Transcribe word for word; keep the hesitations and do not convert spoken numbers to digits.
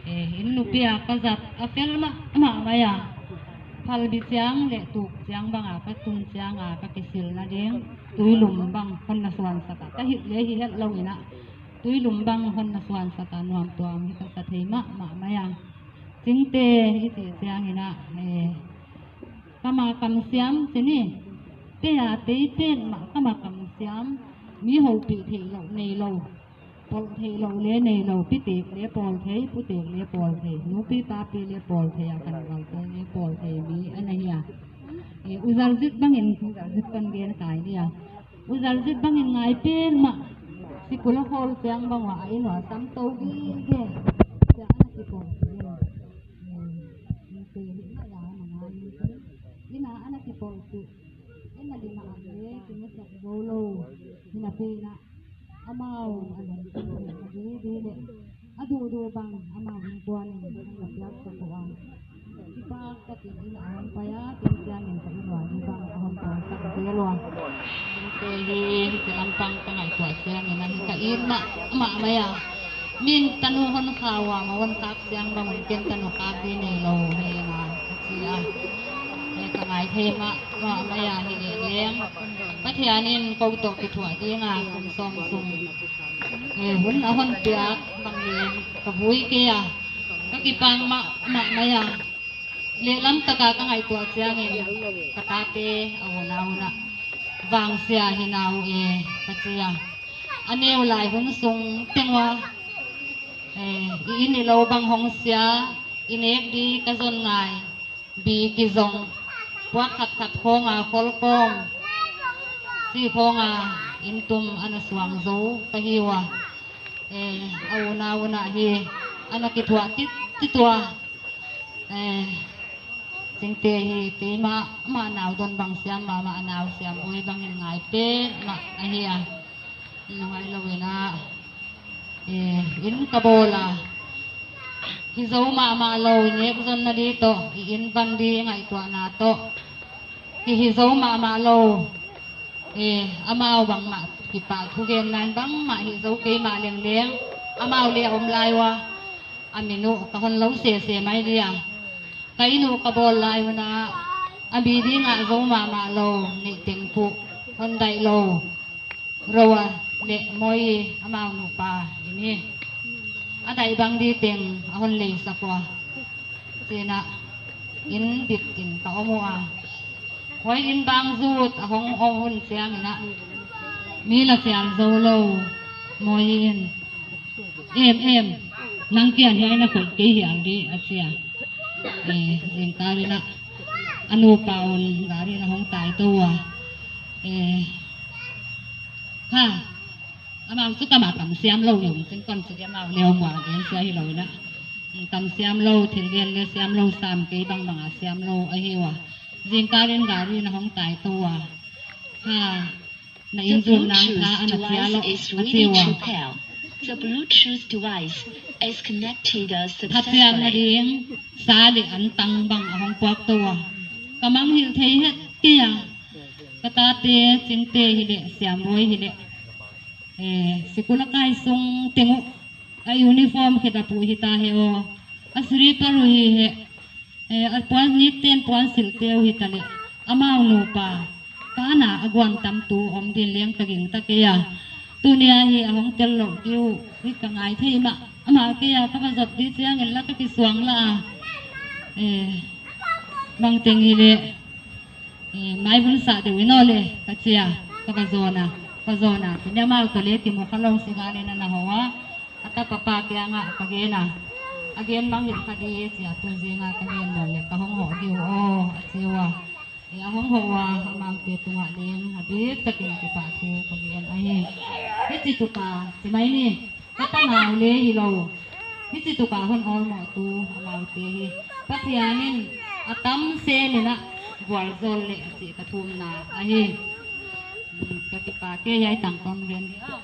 Eh, in nupi a ka zat a fel mah, mah mai a. Phalbi chiang le tuk chiang bang a ka tun chiang a ka kisil na ding. Tuilum bang hon na suan sat a. Ka hih le hi het lo in a. Tuilum bang hon na suan sat a nuam tuam hi ka sa thei mah, mah mai a. Chingte i ti chiang in a. Eh, kama kam siam chi ni. Te a te pen mah kama kam siam. Mi houpi thei lo, nei lo. Pol thei lo le nei lo, pitek le pol thei, putek le pol thei, nupi papi le pol thei, a kan gal te le pol thei mi ana hi a. E, u Zaljit bangin, u Zaljit kan gen kai dia. U Zaljit bangin ngai pen mah, sikul a hol chiang bang uva, a in uva sam to gige. Tia ana kipol thei. E, te hi na ya na ngai. Ina ana kipol thei. Ina lima le, kimusah go lo. Ina pe na. Amau, a lungthim thei, a dei dei le, a duh duh bang, amau in puan in, an la piak sah poi. Kipak takin in a hung pai a, tin chiang in ka in uva, ni bang a hung puan sah kei lou. Te hi, hiche lampang ka ngaito chiang in, a hi ka in mah, mah mai a. Min tanu hon kha uva, ma hon khak chiang bang un ken tanu khak ding nei lou, hi na, ka chi a. Hi ka ngai thei mah, mah mai a, hi le leng. Pathian in kou toh kithuah ding a, kum som sung. Eh, hun a hon piak bang le ka vui kei a, ka kipah mah, mah mai a. Lehlam taka ka ngaito chiang in ka tate a hon a hon a vangsia hi nau e ka chi a. A neo lai hun sung teng uva, eh, i in i lou bang hong sia, i nek di ka jon ngai. Bi kijong, puak khat khat khong a khol kom, chi khong a in tum ana suang jou ka hi uva. Eh, a u na u na hi, ana kithuah tit tit uva. Eh, Chingte hi, te ma, ma nau don bang siam, ma, ma nau siam, oi bang in ngai pen, ma, a hi a. Ngai lou in a, eh, in ka bol a. Hi jou mama lou, i nek jon na di toh, i in ban di ngaito na toh. Hi, hi jou mama lou. Eh, amau bang ma, kipah thu gen nan bang ma, hi jou kei ma leng leng. Amau le a um lai uva. A min u, ka hon lou se se mai di a. Ka in u ka bol lai u na. A bi di nga jou mama lou, ni teng pu. Hon dai lou. Roa le Moi amau nupa in hi. A dai bang di teng a hon lei sah uva. China in bit in ka um u a. Hoi in bang jut a hong um un chiang in a. Mi la chial jou lou Moi in. Em, em, nang kia hi a na khoi kei hi ang di a chi a. Eh, jingkah in a. A nupa un gari in a hong tai tou a. Eh, ha, amau chu kama kam siam lou jong, chun kon chu amau leo ma gen sia hi lou na. Kam siam lou, thil gen le siam lou, sam kei bang bang a siam lou, a hi uva. Jingkah in gari in a hong tai tou a. Ha, na in jun nang tha ana chia lou, a chi uva. The Bluetooth device is connected successfully. Pha chiang na ding, sa le an tang bang a hong puak tou a. Ka mang hil thei het kei a. Ka tate, Chingte hi le, Siamboi hi le. Eh, sikul a kai sung teng u, a uniform khit a pu hi ta he o, a slipper u hi he, eh, a puan nik ten puan sil te u hi ta le, amau nupa, ka na a guan tam tu om din leng ka ging ta kei a. Tunia hi a hong tel lou diu, hi ka ngai thei ma, ama kei a ka va jot di chiang in la ka kisuang la a. Eh, bang teng hi le, Eh, mai vun sa deu ino le, ka chia, ka va jona, ka jona. Tunia mau to le kimu kha lou si ga le na na ho a. A ta papa kia nga ka gen a. A gen mang le ka di chia tu je nga ka gen mo le ka hong ho diu o, a chia. Eh, a hong ho a, a mang te tu nga le, a bi ta kin ki pa tu ka gen a hi. He chi tu ka, chi mai ni. Ka ta nau le hi lou. Hichi tuka hon olmo tu amau te hi. Pathian in a tam se ni na gual jol le a chi ka thum na a hi. Hmm, ka kipa ke hi ai tang kon gen di a.